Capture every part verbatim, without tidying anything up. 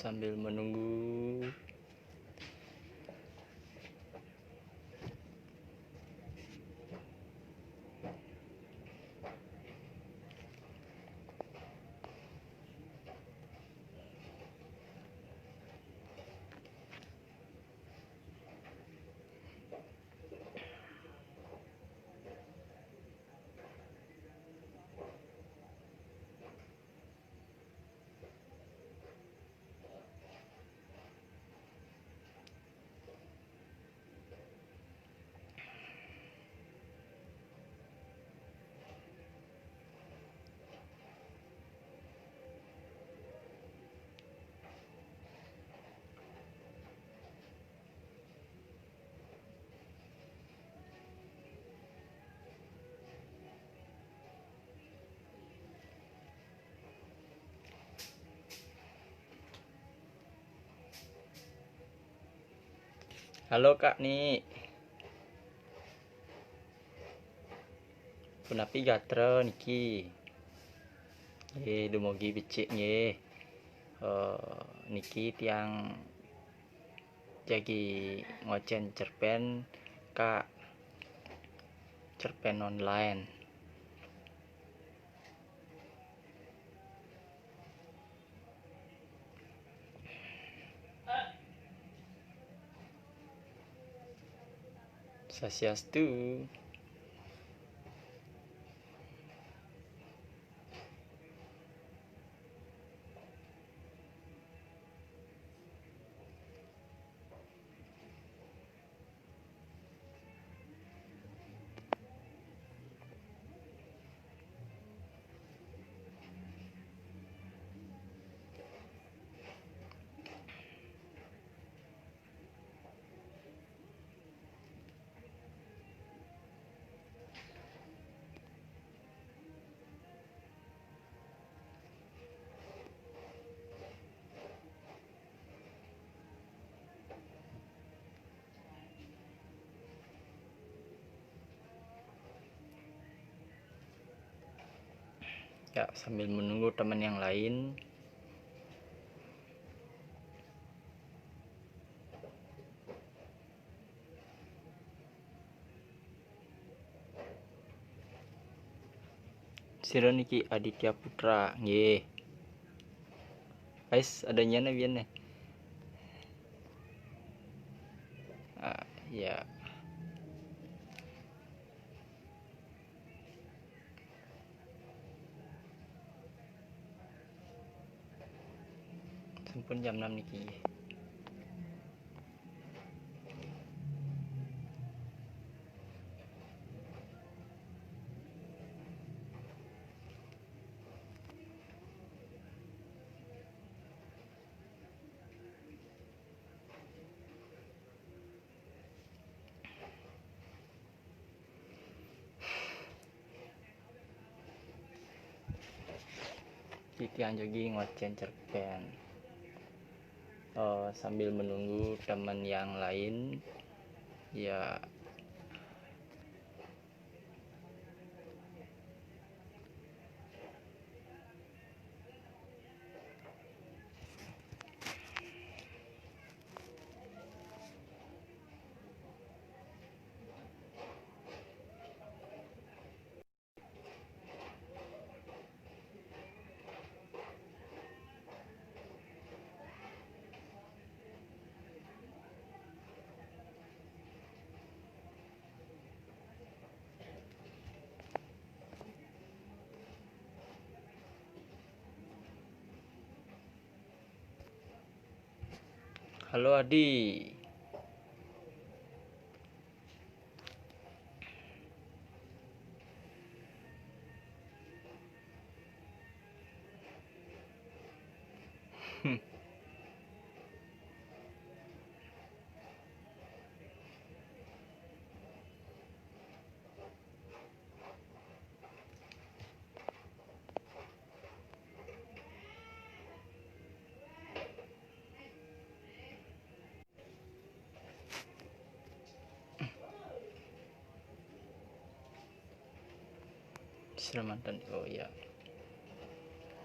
Sambil menunggu. Halo, Kak Ni. Punapi gatra niki? Nggih, dumogi becik nggih. Eh, niki tiang jagi ngocen cerpen, Kak. Cerpen online. Swastiastu. Ya, sambil menunggu teman yang lain. Sira niki Aditya Putra, nggih. Ais, adanya nih, biyen nih. Ah, ya. Sampun jam enam niki. Titiang jagi ngocen cerpen. Eh, sambil menunggu teman yang lain, ya. Halo, Adi. Selamat, oh ya.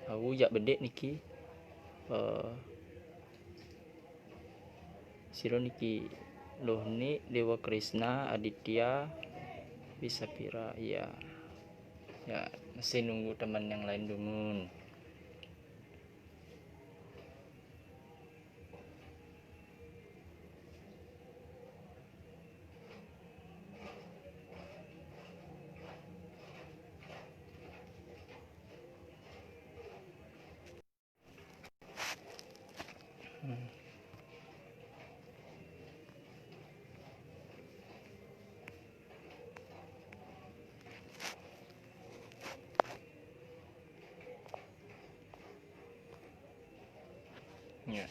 Aku jak bedek niki. Eh, Sira niki Luhni, Dewa Krisna, Aditya, Bisapira, iya. Ya, masih nunggu teman yang lain dumun. Ya.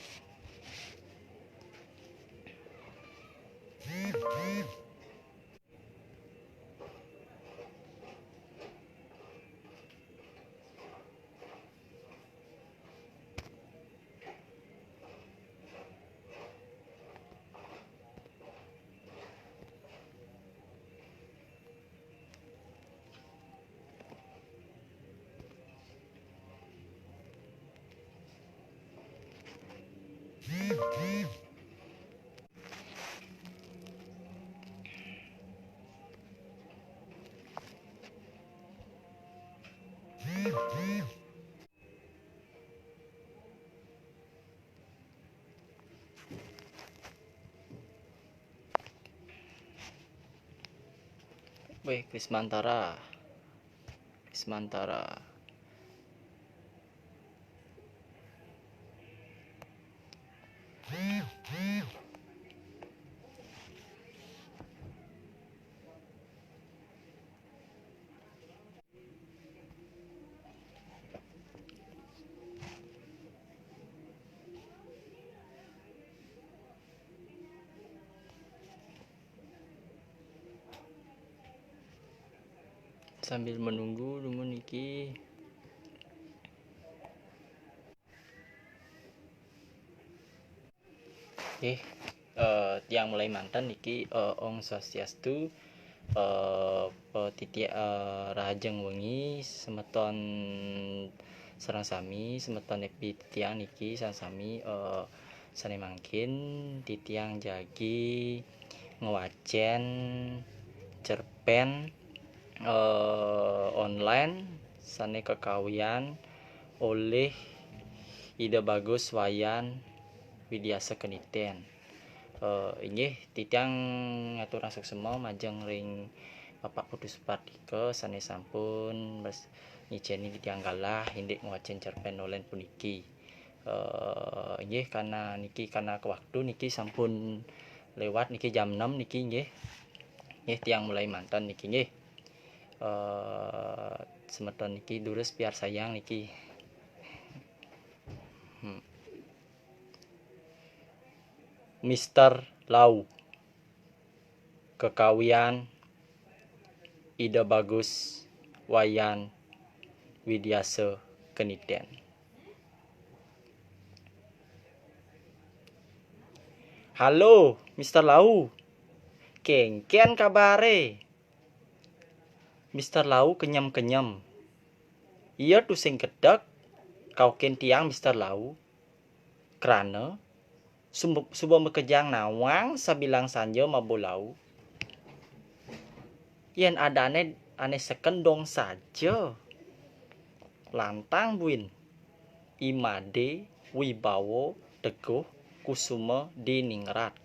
Weh, Krismantara. Krismantara. Sambil menunggu, nunggu niki. Oke, eh, tiang mulai manten niki, eh, Om Swastiastu, eh, eh, titi-, eh, rahajeng wengi semeton sareng sami, semeton F B titiang niki sareng sami, eh, sane mangkin titiang jagi ngwacen cerpen, eh, online sane kakawian olih Ida Bagus Wayan Widiasa Keniten. Eh, inggih, titiang ngaturang suksema majeng ring Bapak Putu Supardika sane sampun bes-, ngiceni titiang galah indik ngwacen cerpen online puniki. Eh, inggih, karena niki, karena waktu niki sampun lewat niki jam enam niki, inggih. Inggih, tiang mulai manten niki, inggih. Eh, semeton niki durus piarsayang niki. Hmm. Mister Lau. Kekawian Ida Bagus Wayan Widiasa Keniten. "Halo, Mister Lau. Kengken kabare?" Mister Lau kenyem-kenyem. Iya tusing gedeg, kaukin tiang Mister Lau. Krana sumbu-, suba makejang nawang sabilang sanja maba lau. Yen adane ane seken dong saja. Lantang buin. I Made Wibawa Teguh Kusuma Diningrat.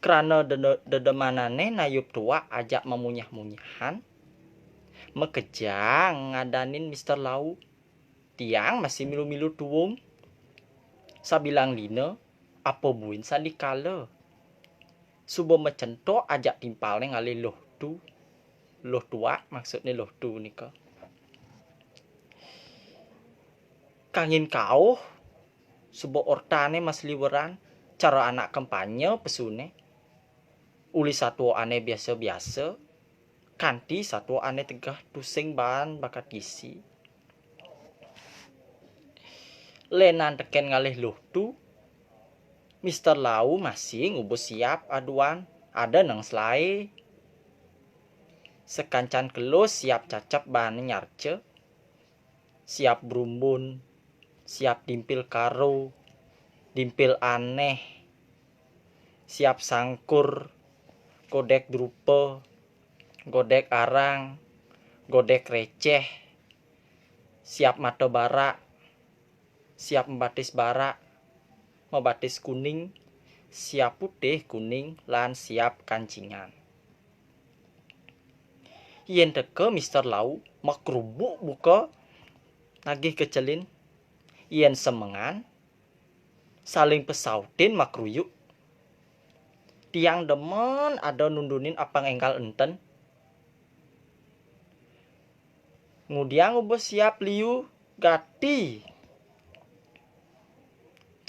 Krana dede-, dedemanane nayub tuak ajak mamunyah-munyahan, makejang ngadanin Mister Lau. Tiang masih milu-milu tuung. Sabilang dina, apa buin sandikala. Suba macentok ajak timpalne ngalih Luh Tu. Luh Tuak, maksudne Luh Tu nika. Kangin kauh, suba ortane masliweran, cara anak kampanye pesune. Uli satua ane biasa-biasa, kanti satua ane tegeh tusing baan bakat gisi. Lenan teken ngalih Luh Tu, Mister Lau masih nguba siap aduan, ada nang selae. Sakancan kelus siap cacep baan nyarca, siap brumbun, siap dimpil karo, dimpil aneh, siap sangkur, godek drupa, godek arang, godek receh, siap mata barak, siap mabatis barak, mabatis kuning, siap putih kuning, lan siap kancingan. Yén teka Mister Lau, makrubuk buka nagih kecelin. Yén semengan, saling pasautin makruyuk. Tiang demen ada nundunin apang énggal enten. Ngudiang ngubuh siap liu gati.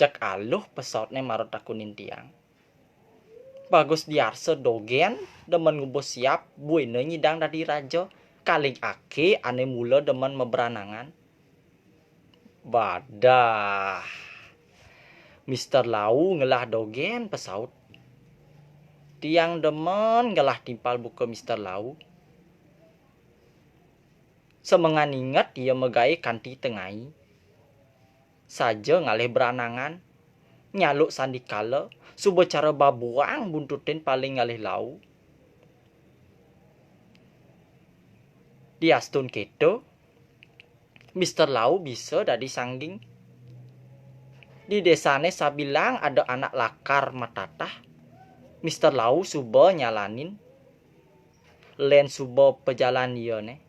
Cék aluh pasautné mara takunin tiang. Bagus diarsa dogén demen ngubuh siap buina nyidang dadi raja, kaling aké ané mula demen mabranangan. Badah. Mister Lau ngelah dogén pasaut. Tiang demen ngelah timpal buka Mister Lau. Semengan inget ia magaé kanti tengai. Saja ngalih branangan, nyaluk sandikala, suba cara babuang buntutin paling ngalih Lau. Diastun kéto, Mister Lau bisa dadi sangging. Di désané sabilang ada anak lakar matatah, Mister Lau suba nyalanin, lén suba pajalan ia né.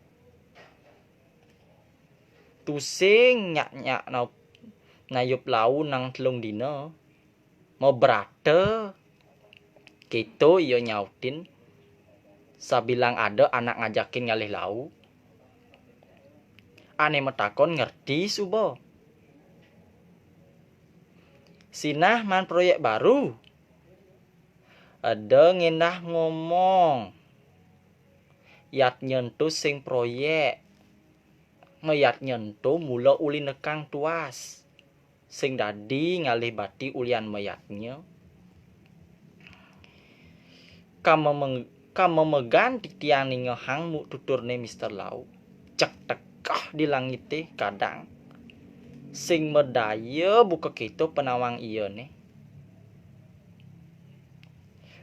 Tusing nyak-nyak nayup Lau nang telung dina. Mabrata. Kéto ia nyautin, sabilang ada anak ngajakin ngalih Lau. Ané matakon ngerti suba. Sinah maan proyék baru. Eda ngendah ngomong. Yatnya ento sing proyék. Mayatnya ento mula uli nekang tuas. Sing dadi ngalih bati ulian mayatnya. Kama meng-, kama megan titiang ningehang mu tuturné Mister Lau. Cek tekeh di langité kadang. Sing madaya buka kéto panawang ia né.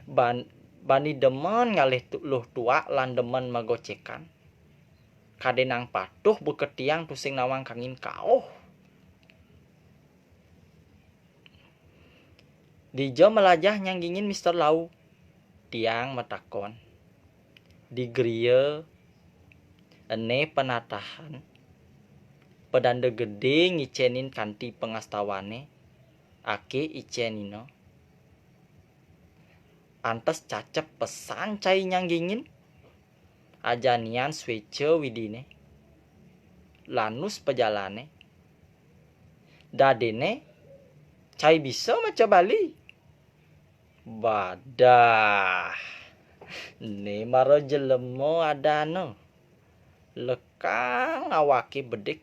Ban-, bani demen ngalih tu-, luh tuak lan demen magocékan. Kadénang patuh buka tiang tusing nawang kangin kauh. Dija malajah nyanggingin Mister Lau? Tiang matakon. Di griya, ené panatahan, padanda gedé ngicénin kanti pangastawané, aké icénina. Antes cacep pesan cai nyanggingin, ajanian suéca widiné. Lanus pajalané. Dadéné, cai bisa maca Bali? Badah. Né mara jelema adana. Lekang awaké bedik.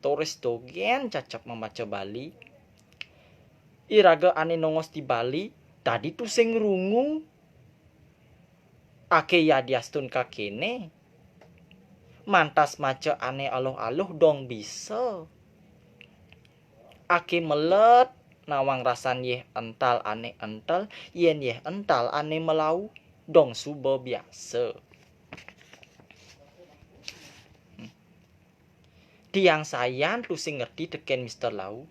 Toris dogén cacep mamaca Bali. Iraga ané nongos di Bali, dadi tusing ngrungu. Aké yadiastun kakéné. Mantas maca ané aluh-aluh dong bisa. Aké melet nawang rasan yéh ental ané entel, yén yéh ental ané malau, dong suba biasa. Tiang sayan tusing ngerti tekén Mister Lau.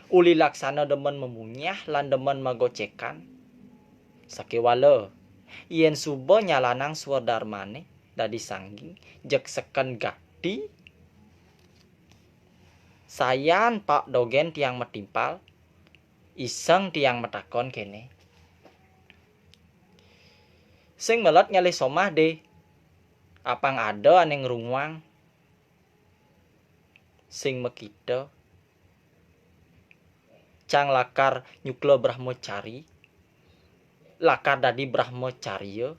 Uli laksana demen mamunyah lan demen magocékan. Sakéwala, yén suba nyalanang swadarmané dadi sangging, jeg seken gati. Sayan pak dogén tiang matimpal, iseng tiang matakon kéné. Sing melet ngalih somah, Dé. Apang ada ané ngrunguang. Sing makita. Cang lakar nyukla brahmacari. Lakar dadi brahmacarya.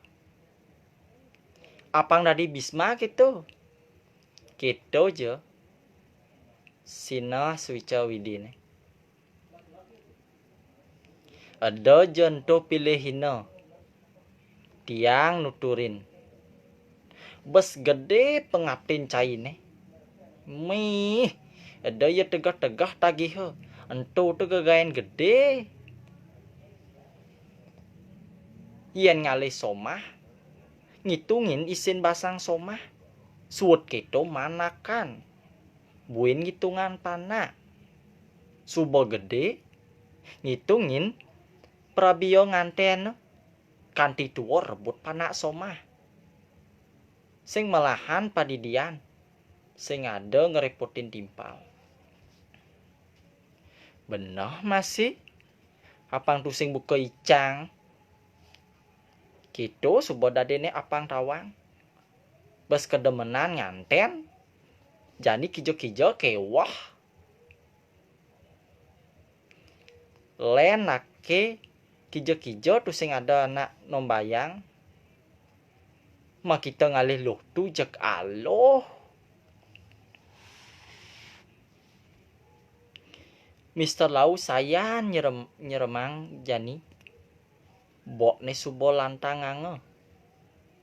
Apang dadi bisma kéto. Kéto ja. Sinah suica widiné. Eda ja ento pilihina. Tiang nuturin. Bes gedé pangaptin cainé. Mih, Eda ia tegeh-tegeh tagiha. Ento tu gegaen gede. Yen ngalih somah, ngitungin isin basang somah. Suud keto manakan. Buin ngitungan panak. Suba gede, ngitungin prabia nganten kanti tua rebut panak somah. Sing melahan padidian, sing ada ngrepotin timpal. Beneh masih, apang tusing buka icang. Keto suba dadene apang tawang. Bes kedemenan nganten, jani kija-kija keweh. Len ake kija-kija tusing ada anak nombayang. Makita ngalih luh tu jek aluh. Mister Lau sayan nyerem, nyeremang jani. Bokne suba lantang nganga.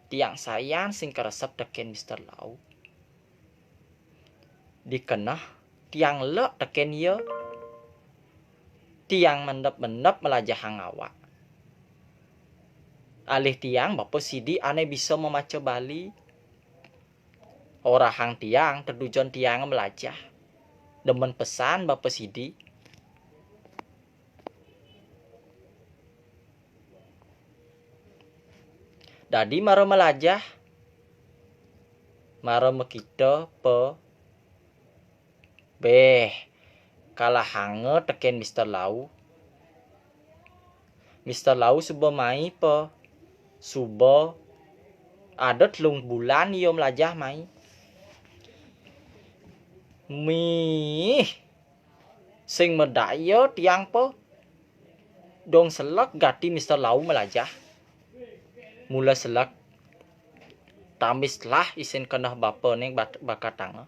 Tiang sayan sing karesep teken Mister Lau. Dikeneh tiang lek teken ia. Tiang mendep-mendep melajahang awak. Alih tiang bapa sidi ane bisa memaca Bali. Orahang tiang tedujon tiang melajah. Demen pesan bapa sidi. Dadi mara melajah, mara makita pa beh, kalahanga teken Mister Lau. Mister Lau suba mai pa, suba ada telung bulan ia melajah mai. Mih, sing madaya tiang pa. Dong selek gati Mister Lau melajah. Mula selek, tambis lah isin keneh bapa ning bat-, bakatanga.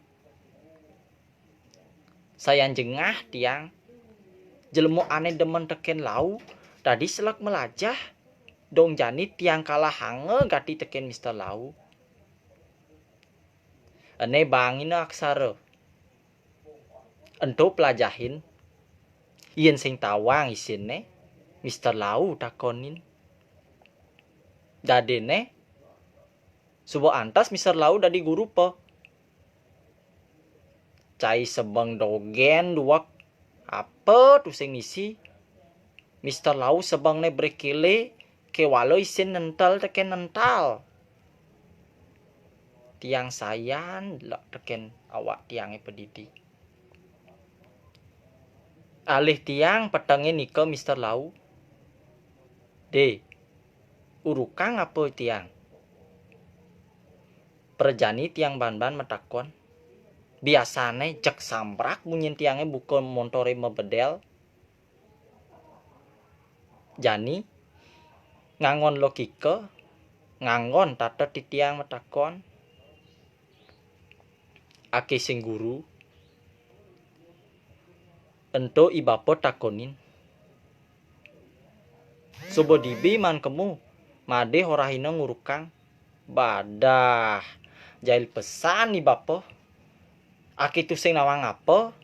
Sayan jengah tiang, jelema ane demen teken Lau, dadi selek melajah. Dong jani tiang kalahanga gati teken Mister Lau. Ene bangina aksara. Ento pelajahin. Yen sing tawang isinne, Mister Lau takonin. Dadene, suba antas Mister Lau dadi guru pa. Cai sebeng dogen duwek, apa tusing misi. Mister Lau sebengne brekele, kewala isin nentel teken nental. Tiang sayan lek teken awak tiange padidi. Alih tiang petenge nika Mister Lau. De, urukang apa tiang? Prajani tiang banban matakon. Biasane jek sambrak munyin tiange buka montore mabedel. Jani, nganggon logika, nganggon tata titiang matakon. Ake sing guru, ento i bapa takonin. Suba dibi man kemu, made orahina ngurukang. Badah, jail pesan i bapa. Ake tusing nawang apa?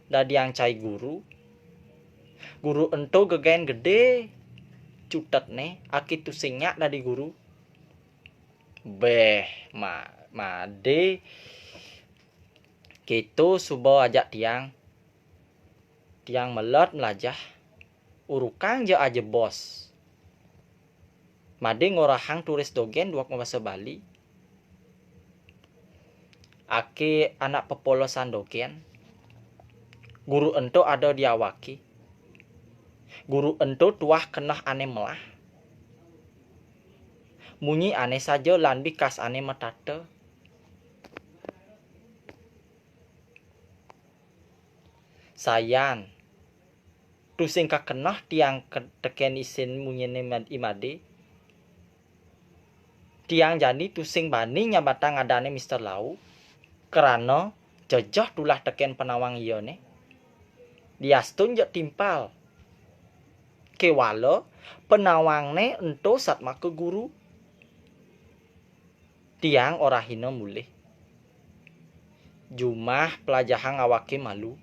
Dadiang cai guru. Guru ento gegaen gede. Cutetne, ake tusing nyak dadi guru. Beh, ma-, made. Keto suba ajak tiang. Tiang melet melajah. Urukang ja aja bos. Made ngorahang turis dogen duwek mabasa Bali. Ake anak pepolosan dogen. Guru ento ada di awake. Guru ento tuah keneh ane melah. Munyi ane saja lan bikas ane matata. Sayan. Tusing kakeneh tiang ke-, teken isin munyine mad-, i made. Tiang jani tusing bani nyambatang adane Mister Lau, krana jejeh tulah teken penawang iyane. Diastun ja timpal. Kewala penawangne ento satmaka guru. Tiang orahina mulih. Jumah pelajahang awaké malu.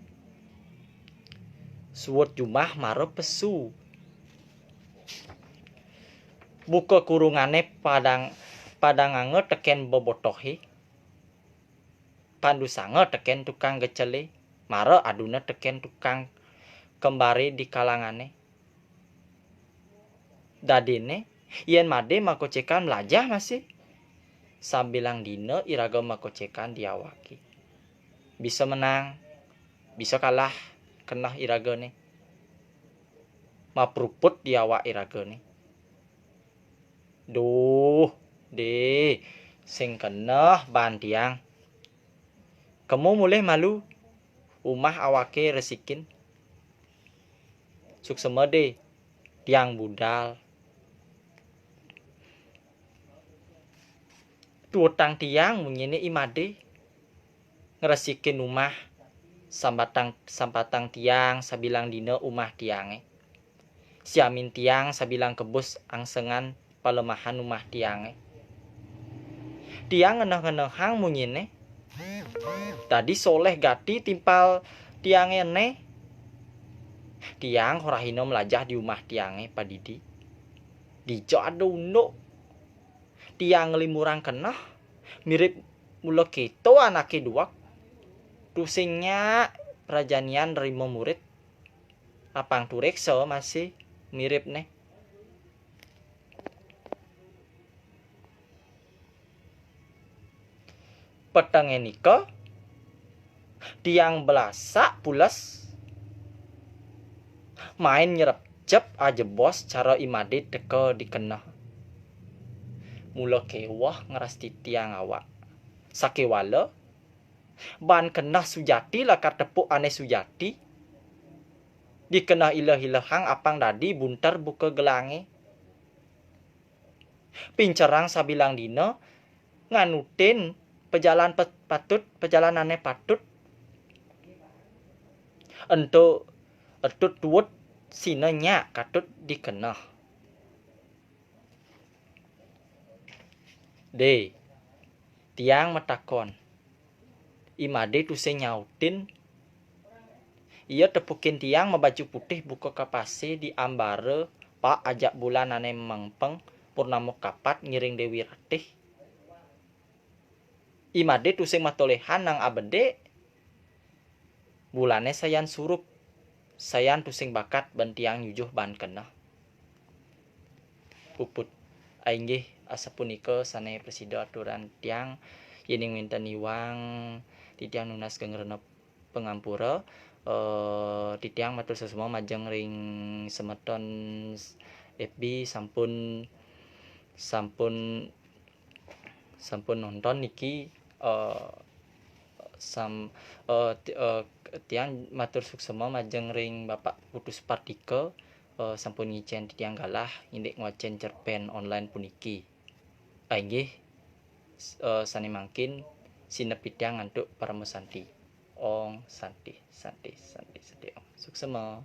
Suud jumah mara pesu. Buka kurungané padang, padanganga tekén bebotohé. Pandusanga tekén tukang gecelé. Mara aduna tekén tukang kembaré di kalangané. Dadiné, yén Madé makocekan mlajah masih. Sabilang dina iraga makocekan di awaké. Bisa menang, bisa kalah keneh iragané. Mapruput di awak iragané. Duh, Dé, sing keneh baan tiang. Kemu mulih malu, umah awaké resikin. Suksema Dé, tiang budal. Tuutang tiang munyiné I Madé. Ngresikin umah, sambatang, sambatang tiang sabilang dina umah tiangé. Siamin tiang sabilang kebus angsengan palemahan umah tiangé. Tiang ngeneh-ngenehang munyiné. Dadi soléh gati timpal tiangé ené. Tiang horahina mlajah di umah tiangé padidi. Dija ada unduk. Tiang nglimurang keneh, mirip mula kéto anaké duweg. Tusing nyak prajanian nrima murid. Apang tureksa masih mirip né. Petengé nika, tiang belasak pules, main nyerepcep ajebos cara I Madé teka di keneh. Mula kéweh ngrastiti tiang awak. Sakéwala, baan keneh sujati lakar tepuk ané sujati. Di keneh ileh-ilehang apang dadi bunter buka gelangé. Pincerang sabilang dina nganutin pejalan pe-, patut, pejalanané patut. Ento etut tuut sina nyak katut di keneh. Dé, tiang matakon. I Madé tusing nyautin. Ia tepukin tiang mabaju putih buka ka pasé di ambara pak ajak bulan ané mengpeng purnama kapat ngiring Déwi Ratih. I Madé tusing matoléhan nang abedé. Bulané sayan surup. Sayan tusing bakat ban tiang nyujuh baan keneh. Puput. Ainggih, asapunika sané prasida aturan tiang. Yéning wénten iwang, titiang nunas geng rena pangampura. Eh, titiang matur suksma majeng ring semeton F B sampun, sampun, sampun nonton niki, eh, sam-, eh, ti-, eh, tiang matur suksma majeng ring Bapak Putu Supartika, eh, sampun ngicén titiang galah indik ngwacén cerpén online puniki. Ah, inggih, s-, eh, sané mangkin sineb titiang antuk parama santi. Om Santi, Santi, Santi, Santi Om. Suksma.